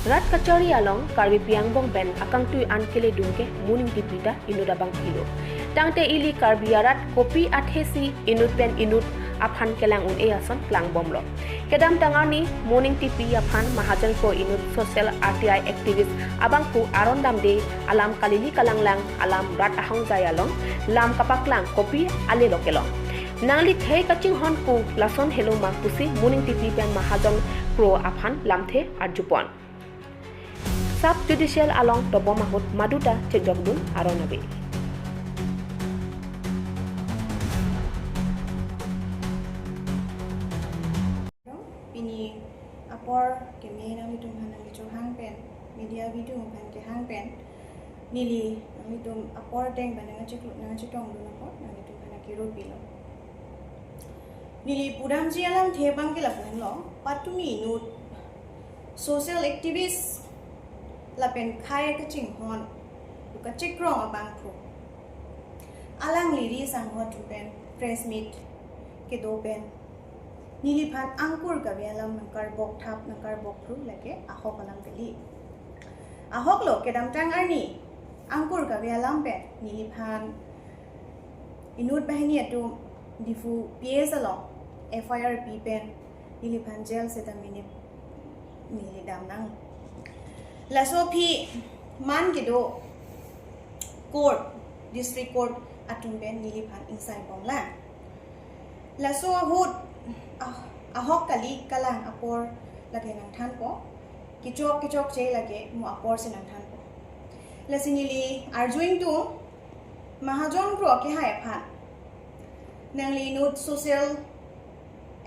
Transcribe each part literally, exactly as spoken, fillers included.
Rat kachari along Karbi Pi Angbong pen akangtui an keledun ke Moning Tipi ta inut abang philo. Tangte ili Karbi arat kopi athesi inut pen inut aphan kelang un-e ason klangbomlo. Kedamtang arni Moning Tipi aphan Mahajon Kro inut social R T I activist abangphu aron damde alam kalili kalanglang alam rat ahongjai along lam kapaklang kopi ale lo kelong. Nangli khei kachinghon pu lason helo ma pusi Moning Tipi pen Mahajon Kro aphan lamthe arjupon. Sub judicial along dobom ahut maduta chejokdun aron ave. Pini apor keme nanglitum aphan nangkechohang pen, media video aphan kehang pen, neli nanglitum apor deng pen nangcheklo nangchetongdun apot nanglitum aphan nangkeropilo. Neli pudamji alamthe abang ke lapu henlo, patumi inut social activist lapen khei kachinghon, kachekrong abangphu, alangli ri sangho atum pen press meet kedo pen neliphan angkur kave alam nangkarbok thap nangkarbok phru lake ahok alam kali. Ahok lo, kedamtang arni angkur kave alam pen neliphan inut banghini atum Diphu P S along F I R pi pen neliphan jail seta minute neli dam nang. Laso aphi man kedo court, district court atum pen neliphan ingsaibomlang. Laso ahut ah, ahok kali kalang apor lake nangthanpo. Kechok kechokche lake mo apor si nangthanpo. Lasi neli arju ingtung, Mahajon Kro akehai aphan, nangli inut social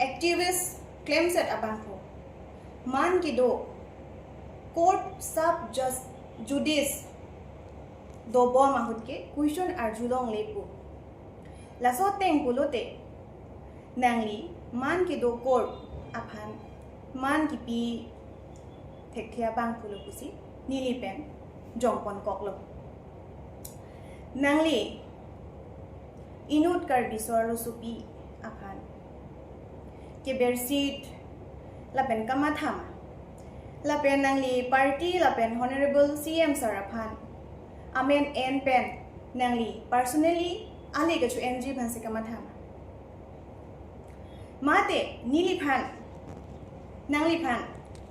activist klemset abangphu, man kedo court sub jus-, judice dobom ahut ke question arjulongle pu. Laso ateng pulote nangli man kedo court aphan man kipi thekthe abangphu lo pusi neli pen jongpon koklo. Nangli inut Karbi so-arlosopi aphan kebersit lapen kamatha ma? Lapen nangli party lapen Honorable C M sir aphan amen en pen nangli personally ale kacho-enji aphansi kamatha ma? Mate neliphan, nangliphan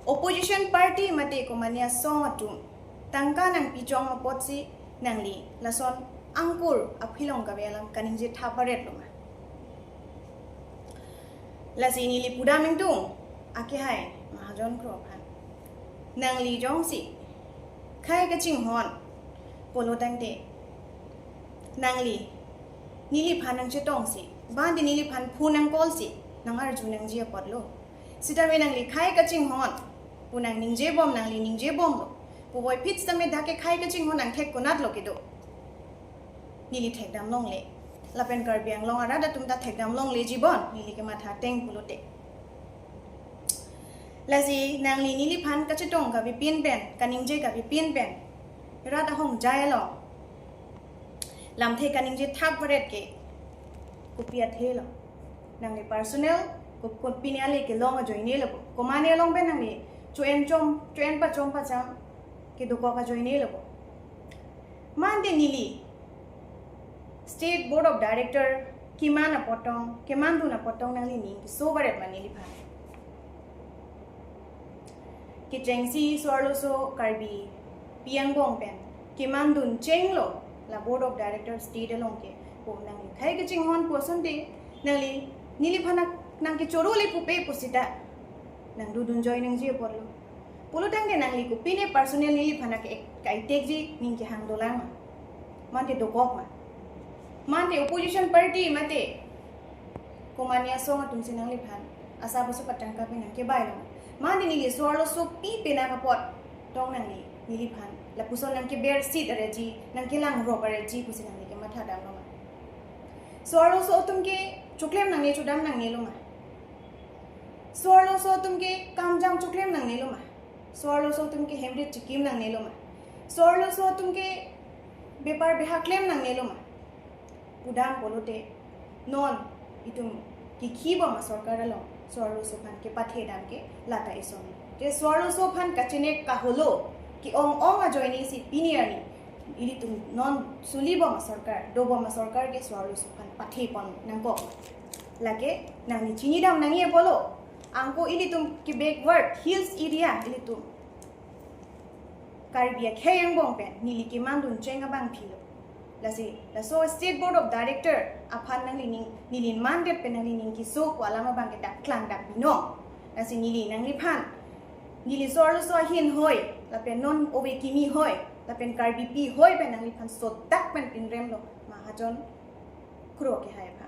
opposition party mate komania asong atum tangka nangpijong apotsi nangli lason angkur aphilong kave alam kaningje thap baret lo ma? Lasi neli pudam ingtung akehai Mahajon Kro aphan, nangli jongsi khei kachinghon pulo tangte nangli neliphan nangchetongsi, bang di neliphan phone nang-call si nangarju nangji apotlo. Sitame nangli khei kachinghon pu nangningjebom, nangli ningjebomlo. Puvoiphit sitame dak ke khei kachinghon nangthek konatlo kedo, neli thekdamlongle. Lapen Karbi Anglong arat atum ta thekdamlongleji bon, neli kematha ateng pulote. Lasi nangli neliphan kachetong kavepin pen, kaningje kavepin pen rat ahongjai along lamthe kaningje thap baret ke kopi athe lo? Nangli personal ko-, kopine ale kelong ajoine lo bo? Komane along pen nangli cho-en chom, cho-en pachom pacham kedokok ajoine lo bo? Mante neli State Board of Director keman apotong, kemandun apotong nangli ning keso baret ma neliphan? Kechengsi so-arloso Karbi Pi Angbong pen kemandun chenglo la Board of Director state along ke. Pu nangli khei kachinghon pu asonte nangli neliphan nangkechorole pupe pusita nangdodun joi nangji apotlo. Pulo tangte nangli kopine personal neliphan ke-, kaitekji ning kehang dolang ma? Mante dokok ma? Mante opposition party mate komania asong atumsi nangliphan asap aso patangka pen nangkebailo ma? Mante neli so-arlosopi pen apotong nangli neliphan lapuson nangkebersit aretji, nangkelangrok aretji pusi nangli kematha damlo ma? So-arloso atum ke choklem nangne chodam nangnelo ma? So-arloso atum ke kamjam choklem nangnelo ma? So-arloso atum ke hemrit chikim nangnelo ma? So-arloso atum ke bepar beha klem nangnelo ma? Pudam pulote non itum kikhibom asorkar along so-arloso aphan kepathe dam ke lata ison. Ke so-arloso aphan kachenek kaholo ke-ong-ong ajoine si pini arni ilitum non suli bom asorkar, do bom asorkar ke so-arloso aphan pathe pon nangkok. Lake nangli chinidam nangji apotlo. Anke ilitum ke backward hills area ilitum Karbi akhei angbong pen neli kemandun cheng abangphilo. Lasi laso State Board of Director aphan nangli ning, neli mandet pen nangli ning keso ko alam abang ke dak klang dak binong. Lasi neli nangliphan, neli so-arloso ahin hoi, lapen non ove kimi hoi, lapen Karbipi hoi pen nangliphan sodak pen pinremlo, Mahajon kro kehai aphan.